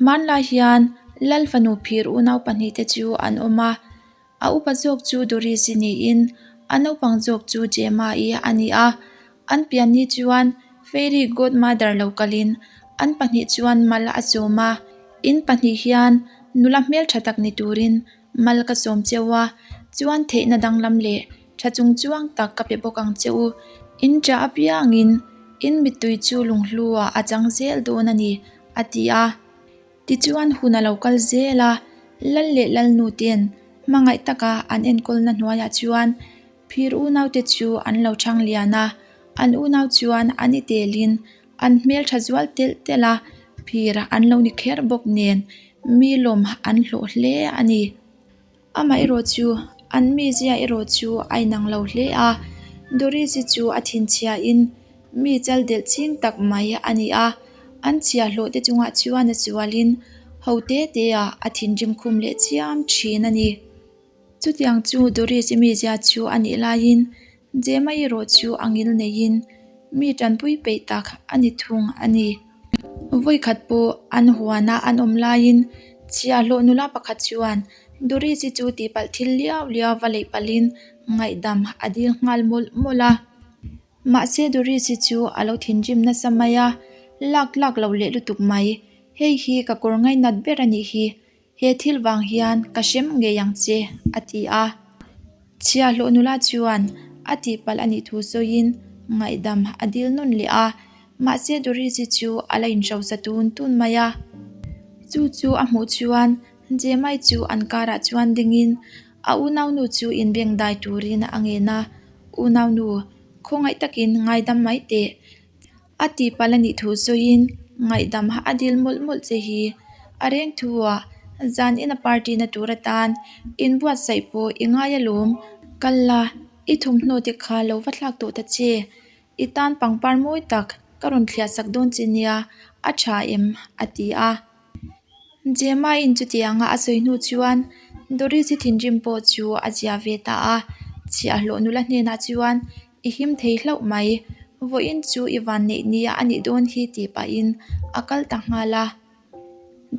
Hmanlai hian Lal fanu phir unau pahnihte chu an awm a, a upa zawk chu Doris-i niin a naupang zawk chu Gemma-i a ni a. An pian ni chuan Fairy Godmother lo kalin an pahnih chuan mal a sawm a, In pahnih hian nula hmeltha tak ni turin mal ka sawm cheu a, chuan theihna danglam leh tha chung chuang tak ka pe bawk ang che u. In ṭah apiangin in mittui chu lunghluah a chang zel dawn a ni, a ti a. Tichuan hun a lo kal zel a, Lal leh Lalnu ten hmangaih taka an enkawlna hnuaiah chuan phir unaute chu an lo chhang lian a, an unau chuan an i telin an hmeltha zual telh telh a, phir an lo ni kher bawk nen mi lawm an hlawh hle a ni. Amaherawh chu an mizia erawh chu a inang lo hle a, Doris-i chu a thinchhiain mi chal delh ching tak mai a ni a, an chhiahhlawh te chungah chuan a sualin ho te te ah a thinrim khum leh chiam thin a ni. Chutiang chu Doris-i mizia chu a nih laiin Gemma erawh chu a ngil neiin mi tanpui peih tak a ni thung a ni. Vawikhat pawh an huana an awm laiin chhiahhlawh nula pakhat chuan Doris-i chu tihpalh thil liau liau va leih palhin ngaihdam a dil nghal mawlh mawlh a. Mahse Doris-i chu a lo thinrim nasa mai a, lak tlak lo leh lutuk mai, hei hi ka kawr ngainat ber a nih hi, He thil vang hian ka hrem ngei ang che, a ti a. Chhiahhlawh nula chuan a tihpalh a nih thu sawiin ngaihdam a dil nawn leh a, mahse Doris-i chu a la inhrosa tun tun mai a. Chu chu a hmuh chuan Jemai chu an karah chuan dingin a unaunu chu inbengdai turin a ngen a, Unaunu, khawngaih takin ngaidam mai teh. A tihpalh a nih thu sawiin ngaihdam a dil mawlh mawlh che hi a reng thu ah zan ina party na tur atan inbuatsaih pawh i ngai alawm. Kal la, i thawmhnaw te kha lo va thlak tawh ta che. I tan pangpar mawi tak ka rawn thliah sak dawn che nia, a tha em? a ti a. Gemma-in chutianga a sawi hnu chuan Doris-i thinrim pawh chu a zia ve ta a, chhiahhlawh nula hnenah chuan I him thei hlauh mai, vawiin chu i van neih nia a nih dawn hi tih pahin a kal ta nghal a.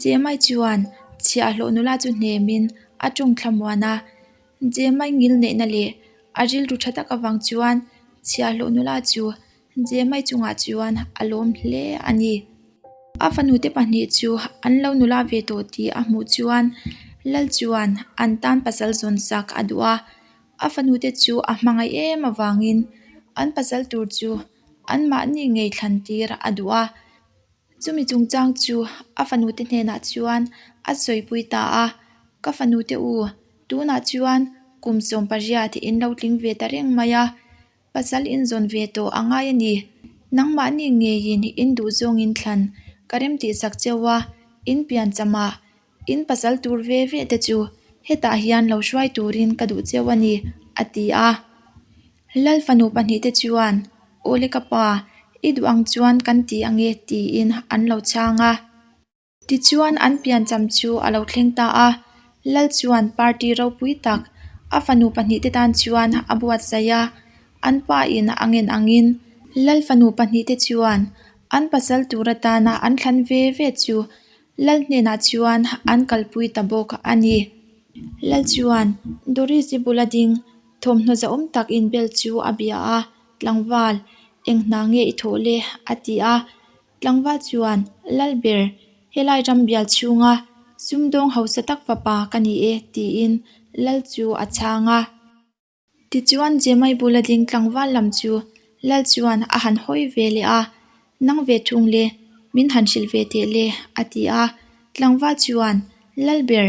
Jemai chuan chhiahhlawh nula chu hnemin a tawng thlamuan a, Jemai ngil neihna leh a rilru tha tak avang chuan chhiahhlawh nula chu Jemai chungah chuan a lawm hle a ni. A fanute pahnih chu an lo nula ve tawh tih a hmuh chuan Lal chuan an tan pasal zawn sak a duh a. A fanute chu a hmangaih em avangin an pasal tur chu anmahni ngei thlan tir a duh a. Chumi chungchang chu a fanute hnenah chuan a sawipui ta a, Ka fanute u, tunah chuan kum 18 in lo tling ve ta reng mai a, pasal in zawn ve tawh a ngai a ni. Nangmahni ngeiin in duhzawngin thlan ka remtihsak cheu a, in piancham ah In pasal tur ve ve te chu hetah hian lo hruai turin ka duh cheu a ni, a ti a. Lal fanu pahnih te chuan, Awle ka pa, i duh ang chuan kan ti ange tiin an lo chhang a. Tichuan an piancham chu a lo thleng ta a, Lal chuan party ropui tak a fanu pahnih te tan chuan a buatsaih a, an pa in a ngen angin Lal fanu pahnih te chuan an pasal tur atana an thlan ve ve chu Lal hnenah chuan an kalpui ta bawk a ni. Lal chuan Doris-i bula ding thawmhnaw zahawm tak inbel chu a bia a, Tlangval, eng hna nge i thawh le? a ti a. Tlangval chuan, Lal ber, helai ram bial chhunga sumdawng hausa tak fapa ka ni e, tiin Lal chu a chhang a. Tichuan Jemai bula ding tlangval lam chu Lal chuan a han hawi ve leh a, Nang ve thung le, min han hrilh ve teh le, a ti a. Tlangval chuan, Lal ber,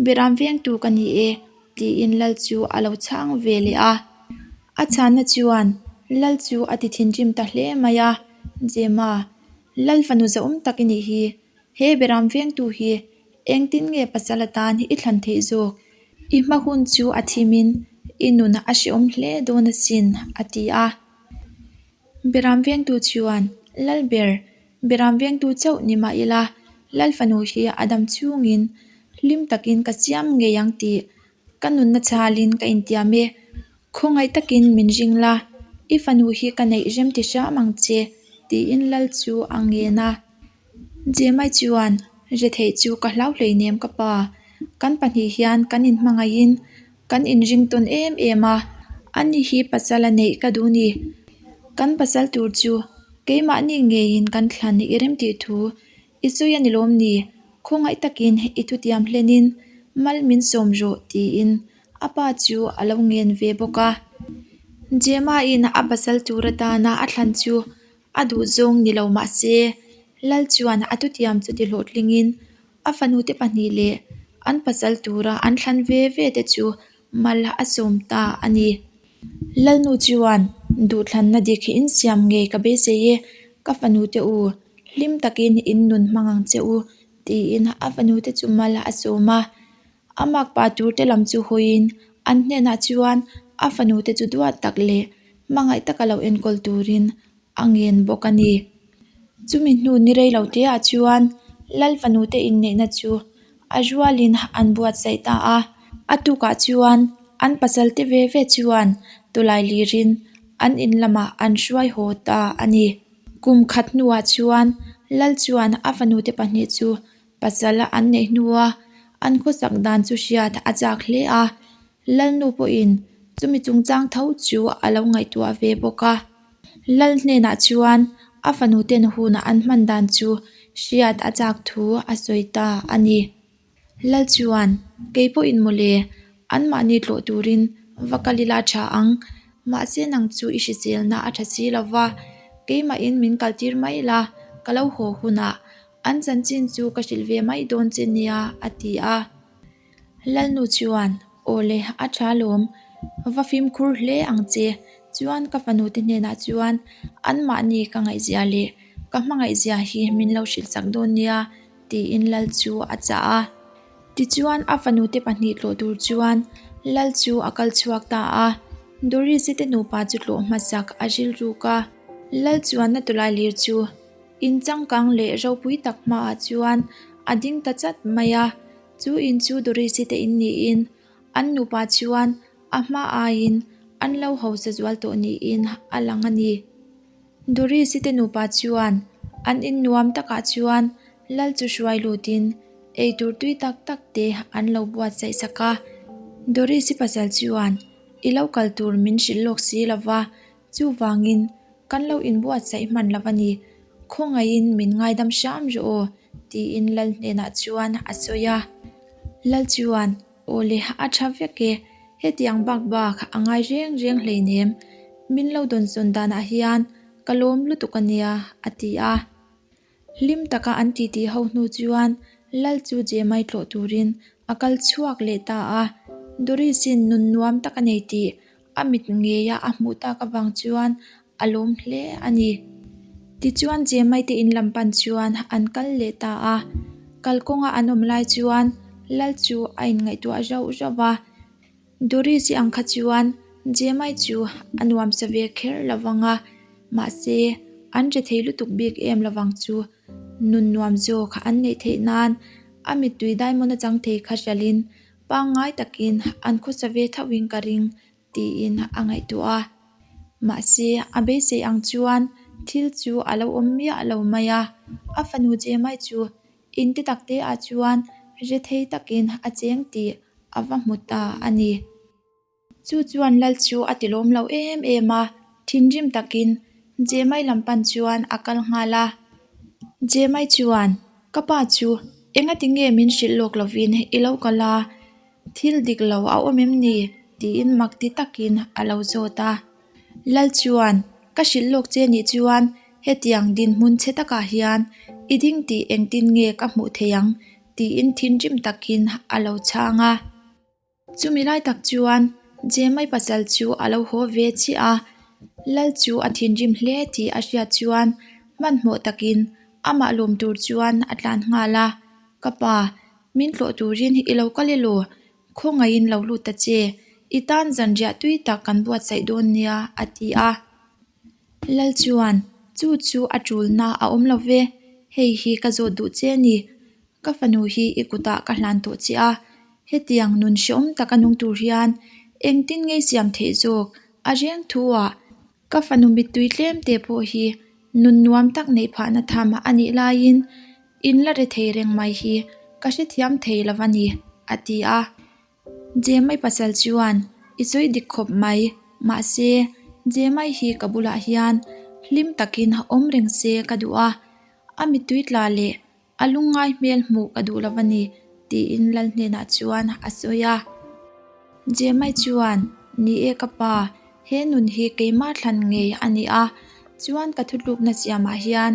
Beram vengtu ka ni e, tiin Lal chu a lo chhang ve leh a. A chhanna chuan Lal chu a ti thinrim ta hle mai a, Jema, Lal fanu zahawm tak i nih hi, He Beram vengtu hi engtin nge pasal atan i thlan theih zawk? I hma hun chu a thimin i nun a hrehawm hle dawn asin, a ti a. Beram vengtu chuan, Lalber, Beram vengtu chauh ni mah ila, Lal fanu hi a dam chhungin hlim takin ka siam ngei ang tih ka nunna chhalin ka intiam e. Khawngaih takin min ring la, i fanu hi ka neih rem ti hram ang che, tiin Lal chu a ngen a. Jemai chuan Retheih chu ka hlau hleinem ka pa, kan pahnih hian kan inhmangaihin kan inring tawn em em a, ani hi pasal a neih ka duh ni. Kan pasal tur chu keimahni ngeiin kan thlan i rem tih thu i sawi a ni lawm ni? Khawngaih takin i thutiam hlenin mal min sawm rawh tiin a pa chu a lo ngen ve bawk a. Gemma-in a pasal tur atana a thlan chu a duh zawng ni lo mah se, Lal chuan a thutiam chu ti hlawhtlingin a fanute pahnih leh an pasal tura an thlan ve ve te chu mal a sawm ta a ni. Lalnu chuan duhthlanna dik hi insiam ngei ka beisei e, ka fanute u, hlim takin in nun hmang ang che u, tiin a fanute chu mal a sawm a. A makpa turte lam chu hawiin an hnenah chuan a fanute chu duat tak leh hmangaih taka lo enkawl turin a ngen bawk a ni. Chumi hnu ni rei lo teah chuan Lal fanute inneihna chu a rualin an buatsaih ta a. A tukah chuan an pasalte ve ve chuan tawlai lirin an in lamah an hruai haw ta a ni. Kum khat hnuah chuan Lal chuan a fanute pahnih chu pasal an neih hnua an khawsak dan chu hriat a chak hle a. Lalnu pawhin chumi chungchang tho chu a lo ngaihtuah ve bawk a. Lal hnenah chuan a fanuten hun an hman dan chu hriat a chak thu a sawi ta a ni. Lal chuan, Kei pawhin mawle, anmahni tlawh turin va kal ila tha ang, mahse nang chu i hriselna a tha si lo va, keimahin min kaltir mai la, ka lo haw hunah an chanchin chu ka hrilh ve mai dawn che nia, a ti a. Lalnu chuan, Awle, a tha lawm. Va fimkhur hle ang che. Chuan ka fanu te hnenah chuan anmahni ka ngaihzia leh ka hmangaihzia hi min lo hrilh chak dawn nia, tiin Lal chu a chah a. Tichuan a fanu te pahnih tlawh tur chuan Lal chu a kal chhuak ta a. Doris-i te nupa chu tlawh hmasak a rilruk a. Lal chuan na tawlai lir chu In changkang leh ropui tak hmaah chuan a ding ta chat mai a. Chu in chu Doris-i te in niin an nupa chuan a hma aiin an lo hausa zual tawh niin a lang a ni. Doris-i te nupa chuan an in nuam takah chuan lal chu hruai lutin eitur tui tak tak te an lo buatsaih sak a. Doris-i pasal chuan i lo kal tur min hrilh lawk si lova Chuvangin, kan lo inbuatsaih hman lo a ni, khawngaihin min ngaidam hram rawh aw, tiin Lal hnenah chuan a sawi a. Lal chuan, Aw le, a tha vek e, hetiang bak bak a ngai reng reng hleinem, min lo dawnsawn danah hian ka lawm lutuk a nia, a ti a. Hlim taka an titi ho hnu chuan Lal chu Jemai tlawh turin a kal chhuak leh ta a. Doris-in nun nuam tak a nei tih a mit ngeia a hmuh tak avang chuan a lawm hle a ni. Tichuan Jemai te in lam pan chuan an kal leh ta a. Kalkawnga an awm lai chuan Lal chu a inngaihtuah rauh rauh va. Doris-i ang kha chuan Jemai chu a nuamsa ve kher lo vang a, mahse an hre thei lutuk bik em lo vang chu nun nuam zawk an neih theih nan a mittui diamond a chang thei kha hrialin pangngai takin an khawsa ve thauhin ka ring tiin a ngaihtuah a. Mahse a beisei ang chuan thil chu a lo awm miah lo mai a, a fanu Jemai chu In te tak te ah chuan rethei takin a cheng tih a va hmu ta a ni. Chu chuan Lal chu a ti lawm lo em em a, thinrim takin Jemai lam pan chuan a kal nghal a. Jemai chuan, Ka pa chu engati nge min hrilh lawk lovin i lo kal a, thil dik lo a awm em ni? tiin mak ti takin a lo zawt a. Lal chuan, Ka hrilh lawk che nih chuan hetiang dinhmun chhe takah hian i ding tih engtin nge ka hmuh theih ang? tiin thinrim takin a lo chhang a. Chumi lai tak chuan Jemai pasal chu a lo haw ve chiah a, Lal chu a thinrim hle tih a hriat chuan hmanhmawh takin amah lawm tur chuan a tlan nghal a, Ka pa, min tlawh turin i lo kal elaw? Khawngaihin lo lut ta che, i tan zanriah tui tak kan buatsaih dawn nia, a ti a. Lal chuan, Chu chu a tulna a awm lo ve, hei hi ka zawt duh che a ni. Ka fanu hi i kutah ka hlan tawh che a, hetiang nun hreawm taka nung tur hian engtin ngei siam theih zawk a reng thu ah Ka fanu mittui tlem te pawh hi nun nuam tak neih phahna tham a nih laiin In la re thei reng mai hi ka hrethiam thei lo a ni, a ti a. Jemai pasal chuan, I sawi dik khawp mai, mahse, Jemai hi ka bulah hian hlim takin awm reng se ka duh a, a mittui tla leh a lungngai hmel hmuh ka duh lo a ni, tiin Lal hnenah chuan a sawi a. Jemai chuan, Ni e ka pa, he nun hi keimah thlan ngei a ni a, chuan ka thutlukna siamah hian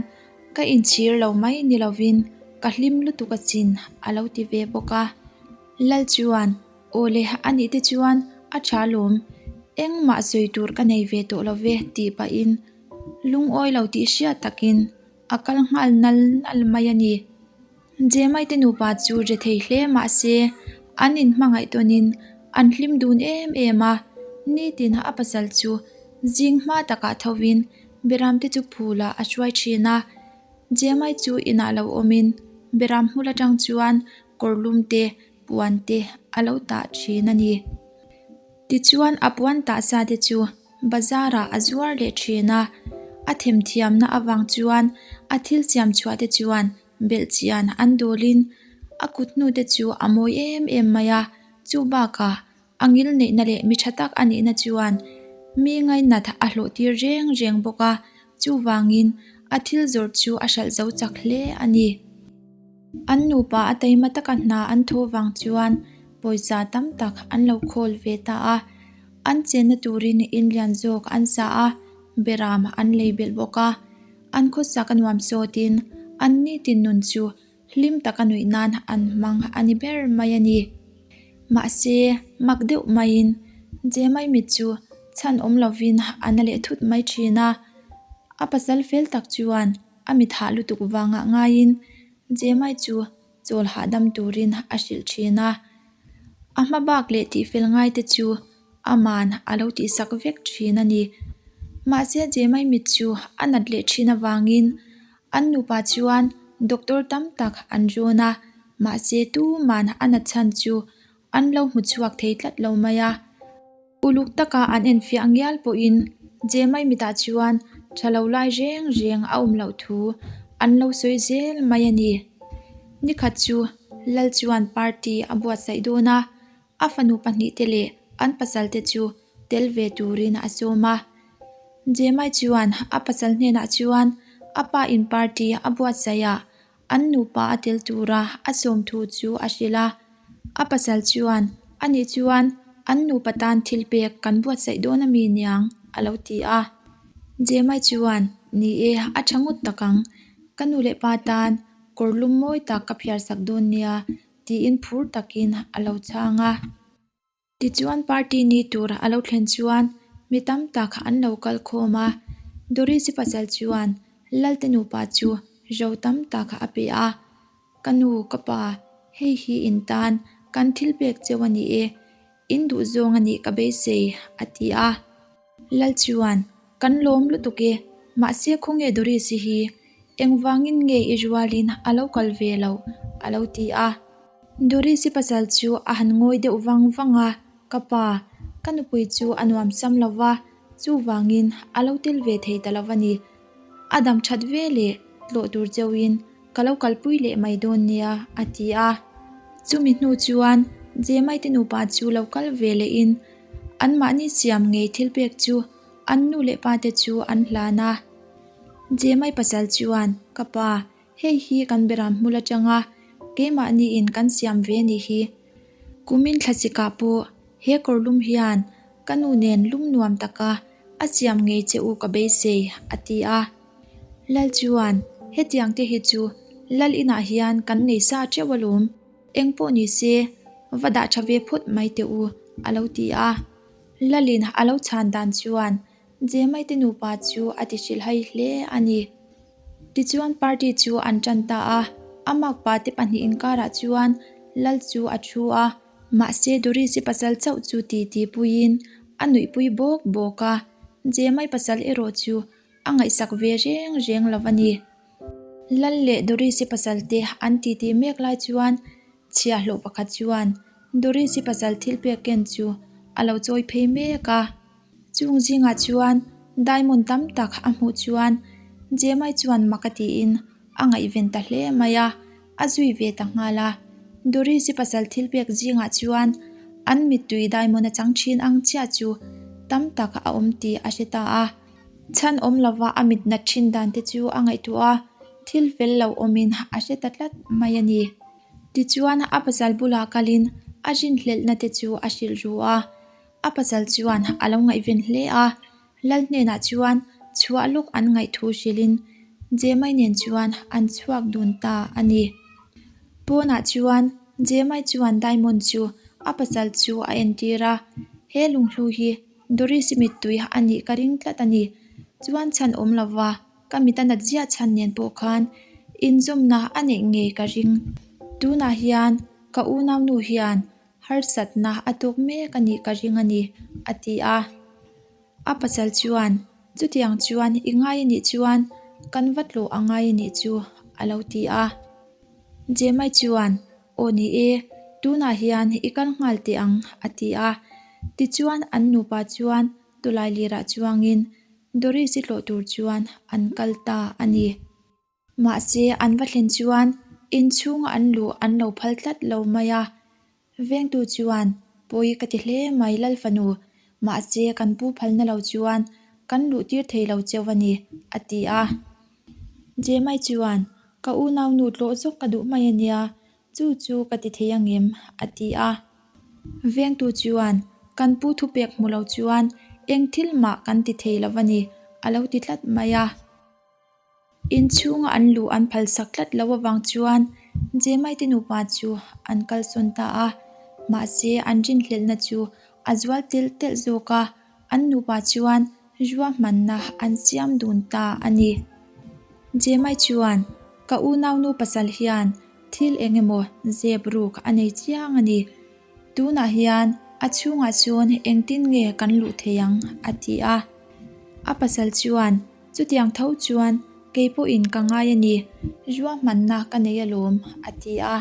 Ka inchhir lo mai ni lovin ka hlim lutuk a chin a lo ti ve bawk a. Lal chuan, Aw le, a nih te chuan a tha lawm, engmah sawi tur ka nei ve tawh lo ve tih pahin lungawi lo tih hriat takin a kal nghal nal nal mai a ni. Jemai te nupa chu re thei hle mah se an inhmangaih tawnin an hlim dun em em a, nitin a pasal chu zing hma takah thovin Beram te chu phulah a hruai thin a, Jemai chu inah lo awmin Beram hmul atang chuan kawrlum te, puan te a lo tah thin a ni. Tichuan a puan tah sa te chu bazar ah a zuar leh thin a, a themthiamna avang chuan a thil siam chhuah te chuan belhchian an dawlin a kut hnu te chu a mawi em em mai a, chu bakah A ngil neihna leh mi tha tak a nihna chuan mi ngainat a hlawh tir reng reng bawk a, chuvangin a thil zawrh chu a hralh zo chak hle a ni. An nupa a taima taka hna an thaw vang chuan pawisa tam tak an lo khawl ve ta a, an chenna turin in lian zawk an sa a, beram an lei belh bawk a, an khawsak a nuam sawtin an nitin nun chu Hlim taka nuih nan an hmang a ni ber mai a ni. Mahse, mak deuh maiin Jemai mit chu chhan awm lovin a na leh thut mai thin a. A pasal fel tak chuan a mit hah lutuk vangah ngaiin Jemai chu chawl hahdam turin a hrilh thin a. A hma bak leh tihfel ngaite chu aman a lo tihsak vek thin a ni. Mahse, Jemai mit chu a nat leh thin avangin An nupa chuan doctor tam tak an rawn a, mahse tuman a na chhan chu an lo hmu chhuak thei tlat lo mai a. Uluk taka an enfiah ngial pawhin Jemai mitah chuan tha lo lai reng reng a awm loh thu an lo sawi zel mai a ni. Nikhat chu Lal chuan party a buatsaih dawn a, A fanu pahnihte leh an pasalte chu tel ve turin a sawm a. Jemai chuan a pasal hnenah chuan a pa in party a buatsaih a, an nupa a tel tura a sawm thu chu a hrilh a. A pasal chuan, Anih chuan an nupa tan thil pek kan buatsaih dawn a mi niang? a lo ti a. Jemai chuan, Ni e, a tha ngut tak ang. Ka nu leh pa tan kawr lum mawi tak ka phiarsak dawn nia tiin phur takin a lo chhang a. Tichuan party ni tur a lo thlen chuan mi tam tak an lo kal khawm a, Doris-i pasal chuan Lalte nupa chu ro tam tak a pe a, Ka nu, ka pa, hei hi in tan kan thil pek cheu a ni e, in duhzawng a nih ka beisei, a ti a. Lal chuan, Kan lawm lutuk e, mahse khawnge Doris-i hi engvangin nge i rualin a lo kal ve loh? a lo ti a. Doris-i pasal chu a han ngawi deuh vang vang a, Ka pa, ka nupui chu a nuam sam lo va, chuvangin a lo tel ve thei ta lo va ni. A dam that ve leh tlawh tur cheuhin Ka lo kalpui leh mai dawn nia, a ti a. Chumi hnu chuan Jemai te nupa chu lo kal ve lehin anmahni siam ngei thil pek chu an nu leh pa te chu an hlan a. Jemai pasal chuan, Ka pa, hei hi kan beram hmul atanga keimahniin kan siam ve nih hi. Kumin thlasikah pawh he kawrlum hian ka nu nen lum nuam taka a siam ngei che u ka beisei, a ti a. Lal chuan, Hetiang te hi chu Lal inah hian kan nei sa teuh alawm, eng pawh ni se va dah tha ve phawt mai teh u, a lo ti a. Lalin a lo chhan dan chuan Jemai te nupa chu a ti hrilhhai hle a ni. Tichuan party chu an tan ta a, a makpa te pahnih inkarah chuan Lal chu a thu a. Mahse Doris-i pasal chauh chu ti ti puiin a nuihpui bawk bawk a, Jemai pasal erawh chu a ngaihsak ve reng reng lo a ni. Lal leh Doris-i pasal te an titi mek lai chuan chhiahhlawh pakhat chuan Doris-i pasal thil pek ken chu a lo chawi phei mek a. Chung zingah chuan diamond tam tak a hmuh chuan Jemai chuan mak a tiin. A ngaihven ta hle mai a, a zui ve ta nghal a. Doris-i pasal thil pek zingah chuan an mittui diamond a chang thin ang chiah chu tam tak a awm tih a hre ta a. Chhan awm lova a mit nat thin dan te chu a ngaihtuah a, thil fel lo awmin a hre ta tlat mai a ni. Tichuan a pasal bulah kalin a rinhlelhna te chu a hrilh ru a. A pasal chuan a lo ngaihven hle a, Lal hnenah chuan chhuah lawk an ngaih thu hrilhin Jemai nen chuan an chhuak dun ta a ni. Pawnah chuan Jemai chuan Diamond chu a pasal chu a entir a, He lunghlu hi Doris-i mittui a nih ka ring tlat a ni. Chuan chhan awm lova ka mit a nat ziah chhan nen pawh khan inzawmna a neih ngei ka ring. Tunah hian ka unaunu hian Harsatna a tuk mek a nih ka ring a ni, a ti a. A pasal chuan, Chutiang chuan i ngai a nih chuan kan va tlawh a ngai a nih chu, a lo ti a. Jemai chuan, Aw ni e, tunah hian i kal nghal teh ang, a ti a. Tichuan an nupa chuan tawlai lirah chuangin Doris-i tlawh tur chuan an kal ta a ni. Mahse, an va thlen chuan inchhunga an luh an lo phal tlat lo mai a. Vengtu chuan, Pawi ka ti hle mai Lal fanu, mahse kan pu phalna lo chuan kan luh tir thei lo cheu a ni, a ti a. Jemai chuan, Ka unaunu tlawh zawk ka duh mai a nia, chu chu ka ti thei angem? a ti a. Vengtu chuan, Kan pu thupek hmu lo chuan eng thil mah kan ti thei lo a ni, a lo ti tlat mai a. Inchhunga an luh an phalsak tlat lo avang chuan Jemaite nupa chu an kalsawn ta a, mahse an rinhlelhna chu a zual telh telh zawk a, an nupa chuan ruahmanna an siam dun ta a ni. Jemai chuan, Ka unaunu pasal hian thil eng emaw zep ruk a nei chiang a ni. Tunah hian a chhungah chuan engtin nge kan luh thei ang? a ti a. A pasal chuan, Chutiang tho chuan kei pawhin ka ngai a ni, ruahmanna ka nei alawm, a ti a.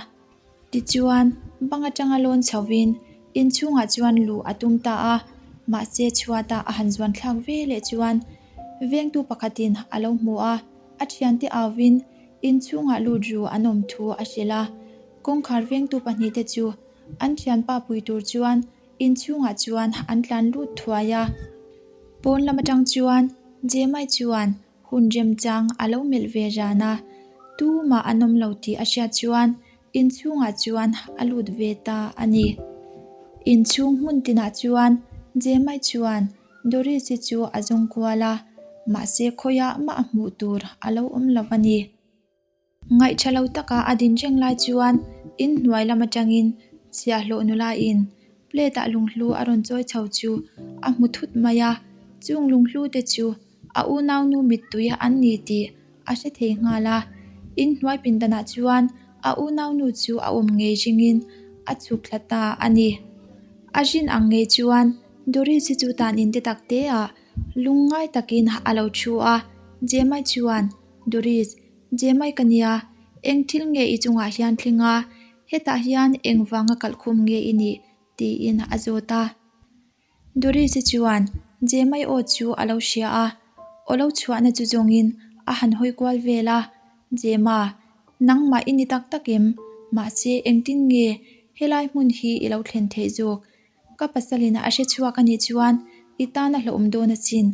Tichuan, bang atanga lawn chhovin inchhungah chuan luh a tum ta a, mahse chhuatah a han zuan thlak ve leh chuan vengtu pakhatin a lo hmu a, a thiante auvin inchhungah lut ru an awm thu a hrilh a. Kawngkhar vengtu pahnihte chu an thianpa pui tur chuan Inchhungah chuan an tlan lut thuai a, pawn lam atang chuan Jemai chuan hun remchang a lo melh ve ran a, tumah an awm lo tih a hriat chuan inchhungah chuan a lut ve ta a ni. Inchhung hmun tinah chuan Jemai chuan Doris-i chu a zawng kual a, mahse khawiah mah hmuh tur a lo awm lo a ni. Ngaihṭha lo taka a din reng lai chuan in hnuai lam aṭangin chhiahhlawh nula in plate ah lunghlu a rawn chawi chho chu a hmu thut mai a, chung lunghlu te chu a unaunu mittui an ni tih a hre thei nghal a. In hnuai pindanah chuan a unaunu chu a awm ngei ringin a chhuk thla ta a ni. A rin ang ngei chuan Doris-i chu tan in te tak te ah lungngai takin a lo thu a, Jemai chuan Doris, Jemai ka nia, eng thil nge i chungah hian thleng a, hetah hian eng vanga kalhkhum nge i nih? tiin a zawt a. Doris-i chuan Jemai aw chu a lo hria a, aw lo chhuahna chu zawngin a han hawi kual vel a, Jema, nangmah i ni tak tak em? Mahse, engtin nge helai hmun hi i lo thlen theih zawk? Ka pasalin a hre chhuak a nih chuan i tan a hlauhawm dawn asin,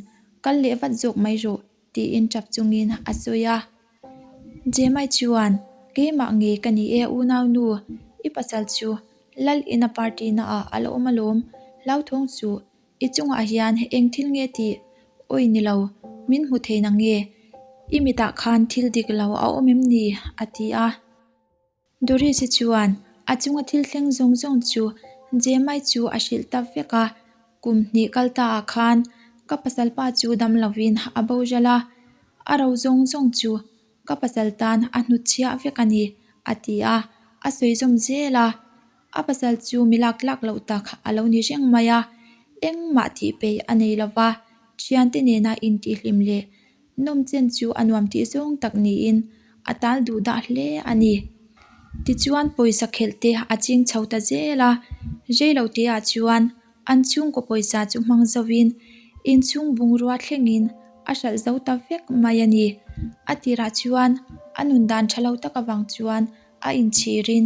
kal leh vat zawk mai rawh. Tiin tap chungin a sawi a. Jemai chuan, Keimah ngei ka ni e unaunu, i pasal chu Lal ina party na ah a la awm alawm, hlauthawng chu i chungah hian eng thil nge tih awi ni lo, min hmu thei nang nge, i mitah khan thil dik lo a awm em ni? a ti a. Doris-i chuan a chunga thil thleng zawng zawng chu Jemai chu a hrilh ta vek a, kum hnih kal ta ah khan ka pasal pa chu dam lovin a bo ral a, a ro zawng zawng chu ka pasal tan a hnutchhiah vek a ni, a ti a, a sawi zawm zel a. A pasal chu mi lak tlak loh tak a lo ni reng mai a, engmah tih peih a nei lo va, thiante nena intihhlim leh nawmchen chu a nuam tih zawng tak niin a tal duh dah hle a ni. Tichuan pawisa khelh te a ching chho ta zel a, reilo teah chuan an chhungkaw pawisa chu hmang zovin inchhung bungrua thlengin a hralh zo ta vek mai a ni. A tirah chuan. A nun dan tha lo tak avang chuan a inchhirin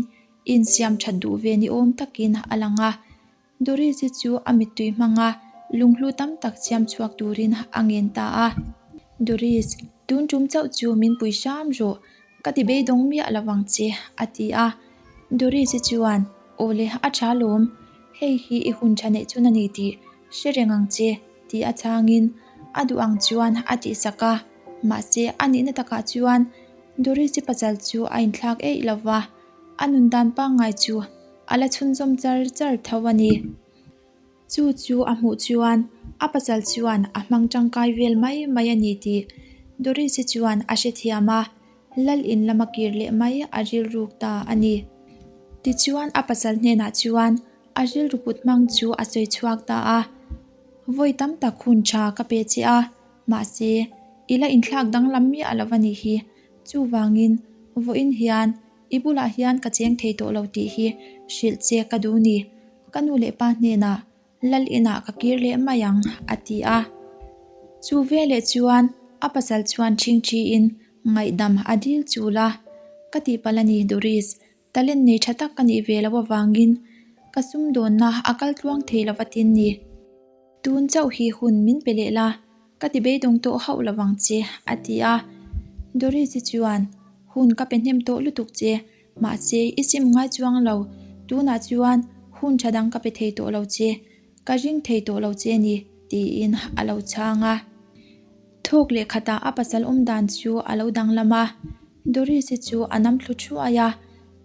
insiam that duh ve ni awm takin a lang a. Doris-i chu a mittui hmanga lunghlu tam tak siam chhuak turin a ngen ta a. Doris, tun tum chauh chu min pui hram rawh, ka ti beidawng miah lo vang che, a ti a. Doris-i chuan, Aw le, a tha lawm, hei hi i hun tha neih chun a ni tih hre reng ang che, ti a chhangin a duh ang chuan a tihsak a. Mahse, a nihna takah chuan Doris-i pasal chu a inthlak eih lo va, a nun dan pangngai chu a la chhunzawm char char tho a ni. Chu chu a hmuh chuan a pasal chuan a hmang tangkai vel mai mai a ni tih Doris-i chuan a hrethiam a, lal in lama kir leh mai a rilruk ta a ni. Tichuan a pasal hnenah chuan a rilru put hmang chu a sawi chhuak ta a, Vawi tam tak hun tha ka pe che a, mahse i la inthlak danglam miah lo a nih hi. Chuvangin vawiin hian I bulah hian ka cheng thei tawh lo tih hi hrilh che ka duh ni. Ka nu leh pa hnenah lal inah ka kir leh mai ang, a ti a. Chu veleh chuan a pasal chuan ṭhingṭhiin ngaihdam a dil chul a. Ka tihpalh a ni Doris, talent nei ṭha tak ka nih ve loh avangin ka sumdawnna a kal tluang thei lo va tin ni. Tun chauh hi hun min pe leh la, ka ti beidawng tawh hauh lo vang che, a ti a. Doris-i chuan, Hun ka pe hnem tawh lutuk che, mahse i sim ngai chuang lo, tunah chuan hun tha dang ka pe thei tawh lo che, ka ring thei tawh lo che ni, tiin a lo chhang a. Thawk leh khatah a pasal awm dan chu a lo danglam a, Doris-i chu a nam thlu thuai a,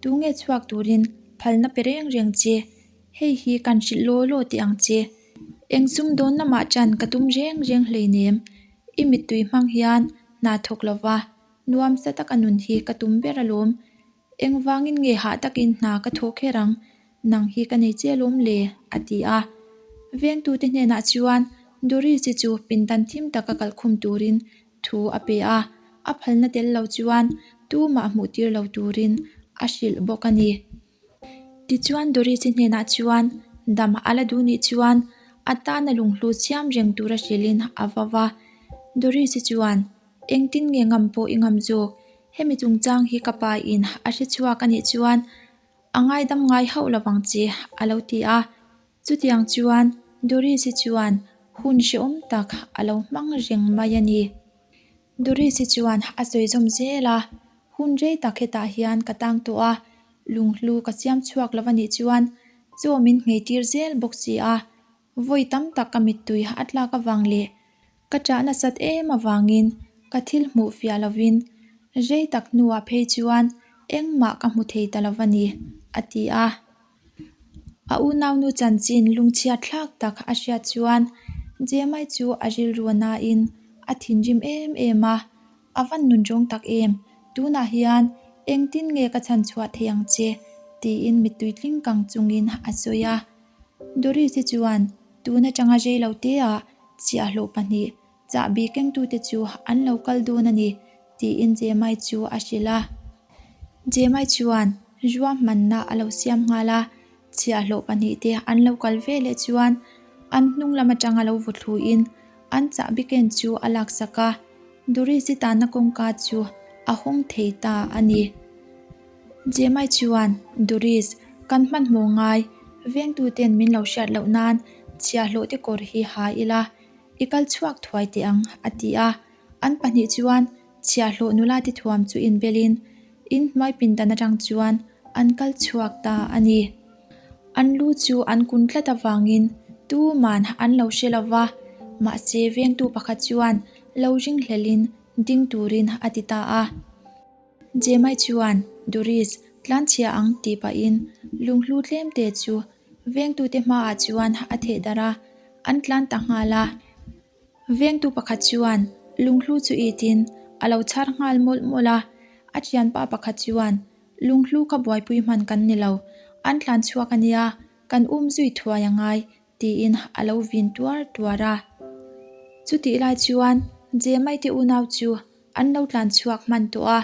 Tunge chhuak turin phalna pe reng reng che? Hei hi kan hrilh law law teh ang che. Eng sum dawn lamah chan ka tum reng reng hleinem. I mittui hmang hian hna thawk lova nuamsa taka nun hi ka tum ber alawm. Engvangin nge hah takin hna ka thawk kher ang, nang hi ka nei che alawm le, a ti a. Vengtute hnenah chuan Doris-i chu pindan thim taka kalkhum turin thu a pe a, a phalna tel lo chuan tumah hmuh tir lo turin a hrilh bawk a ni. Tichuan Doris-i hnenah chuan dam a la duh nih chuan a tana lunghlu siam reng tura hrilhin a va va. Doris-i chuan, Engtin nge ngam pawh i ngam zawk? Hemi chungchang hi ka pa in a hre chhuak a nih chuan a ngaidam ngai hauh lo vang che, a lo ti a. Chutiang chuan Doris-i chuan hun hrehawm tak a lo hmang reng mai a ni. Doris-i chuan a sawi zawm zel a, Hun rei tak hetah hian ka tang tawh a, lunghlu ka siam chhuak lo a nih chuan chaw min nghei tir zel bawk si a, vawi tam tak ka mittui a tlak avang leh ka ṭah nasat em avangin ka thil hmuh fiah lovin rei tak hnuah phei chuan engmah ka hmu thei ta lo a ni, a ti a. A unaunu chanchin lungchhiat thlak tak a hriat chuan Jemai chu a rilru a nain a thinrim em em a, A van nun rawng tak em? Tunah hian engtin nge ka chhan chhuah thei ang che? tiin mittui tling kang chungin a sawi a. Doris-i chuan tun atanga rei lo teah chhiahhlawh pahnih Chahbi kengtute chu an lo kal dawn a ni, tiin Jemai chu a hrilh a. Jemai chuan ruahmanna a lo siam nghal a, chhiahhlawh pahnihte an lo kal ve leh chuan an hnung lam atanga lo vaw thluin an chahbi ken chu a laksak a, Doris-i tanna kawngka chu a hawng thei ta a ni. Jemai chuan, Doris, kan hmanhmawh ngai, vengtuten min lo hriat loh nan chhiahhlawhte kawr hi ha ila, I kal chhuak thuai teh ang, a ti a. An pahnih chuan chhiahhlawh nula te thuam chu inbelin inhnuai pindan atang chuan an kal chhuak ta a ni. An lu chu an kun tlat avangin tuman an lo hre lo va, mahse vengtu pakhat chuan lo ringhlelin ding turin a ti ta a. Jemai chuan, Doris, tlanchhia ang tih pahin lunghlu tlemte chu Vengtute hmaah chuan a theh darh a, an tlan ta nghal a. Vengtu pakhat chuan lunghlu chu itin a lo chhar nghal mawlh mawlh a, a thianpa pakhat chuan lunghlu kha buaipui hman kan ni lo, an tlan chhuak a nia, kan um zui thuai a ngai tiin a lo vin tuar tuar a. Chutih lai chuan Jemaite unau chu an lo tlan chhuak hman tawh a,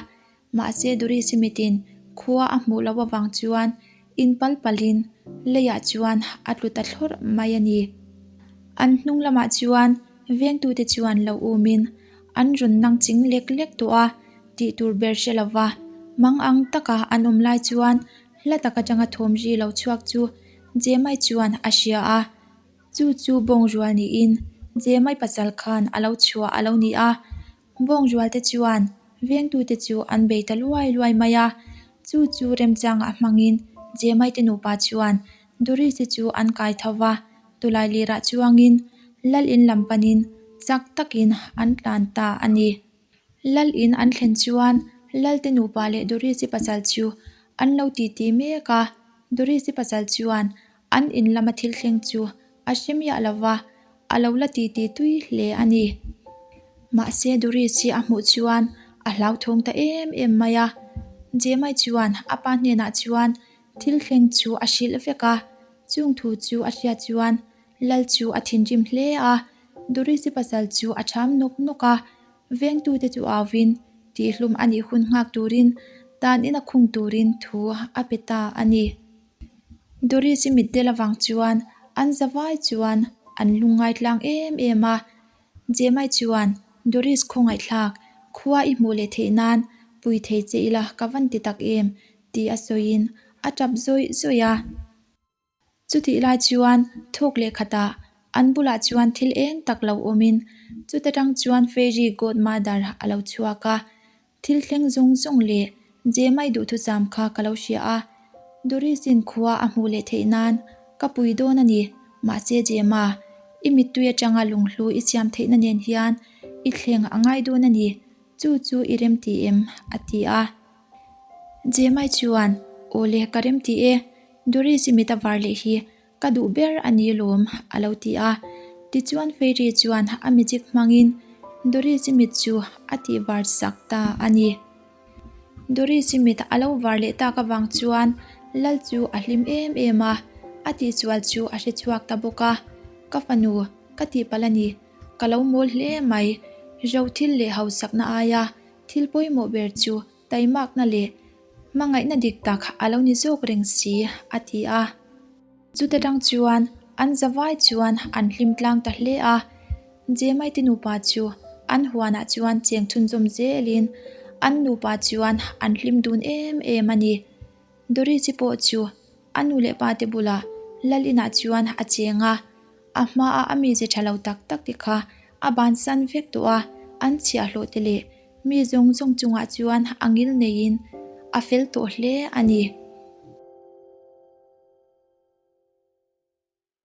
Mahse Doris-i mitin khua a hmuh loh avang chuan in pal palin leiah chuan a tlu ta thlawrh mai a ni. An hnung lamah chuan vengtute chuan lo umin an rawn nang ching lek lek tawh a. Tih tur ber hre lova mang ang taka an awm lai chuan hla tak atanga thawm ri lo chhuak chu Jemai chuan a hria a. Chu chu bawng rual niin Jemai pasal khan a lo chhuah a lo ni a. Bawng rual te chuan vengtute chu an bei ta luai luai mai a. Chu chu remchangah hmangin Jemai te nupa chuan Doris-i chu an kai tho va, tawlai lirah chuangin lal in lam panin chak takin an tlan ta a ni. Lal in an thlen chuan Lalte nupa leh Doris-i pasal chu an lo titi mek a, Doris-i pasal chuan an in lama thil thleng chu a hre miah lo va, a lo la titi tui hle a ni. Mahse Doris-i a hmuh chuan a hlauthawng ta em em mai a, Jemai chuan a pa hnenah chuan thil thleng chu a hrilh vek a, chung thu chu a hriat chuan Lal chu a thinrim hle a, Doris-i pasal chu a ṭham nawk nawk a, vengtute chu auvin tihhlum a nih hun nghak turin tan ina khung turin thu a pe ta a ni. Doris-i mitdel avang chuan an zavai chuan an lungngai tlang em em a, Jemai chuan Doris khawngaihthlak khua i hmuh leh theih nan pui thei che ila ka van ti tak em tih a sawiin a ṭap zawih zawih a. Chutih lai chuan thawk leh khatah an bulah chuan thil eng tak lo awmin chuta tang chuan Fairy Godmother a lo chhuak a, thil thleng zawng zawng leh Jemai duhthusam kha ka lo hria a, Doris-in khua a hmuh leh theih nan ka pui dawn a ni, mahse Jema, i mittui atanga lunghlu i siam theihna nen hian i thleng a ngai dawn a ni, chu chu i remti em? a ti a. Jemai chuan, Aw le, ka remti e, Doris i mit a var leh hi ka duh ber a ni lawm, a lo ti a. Tichuan Fairy chuan a magic hmangin Doris i mit chu a tih var sak ta a ni. Doris i mit a lo var leh tak avang chuan Lal chu a hlim em em a, a tihsual chu a hre chhuak ta bawk a, Ka fanu, ka tihpalh a ni, ka lo mawl hle mai, ro thil leh hausakna aia thil pawimawh ber chu Taimakna leh hmangaihna dik tak a lo ni zawk reng si, a ti a. Chuta tang chuan an zavai chuan an hlim tlang ta hle a. Jemaite nupa chu an huanah chuan cheng chhunzawm zelin an nupa chuan an hlim dun em em a ni. Doris-i pawh chu a nu leh pate bulah lal inah chuan a cheng a, a hmaa a mize tha lo tak tak te kha a bansan vek tawh a, an chhiahhlawh te leh Mi zawng zawng chungah chuan a ngil neiin a fel tawh hle a ni.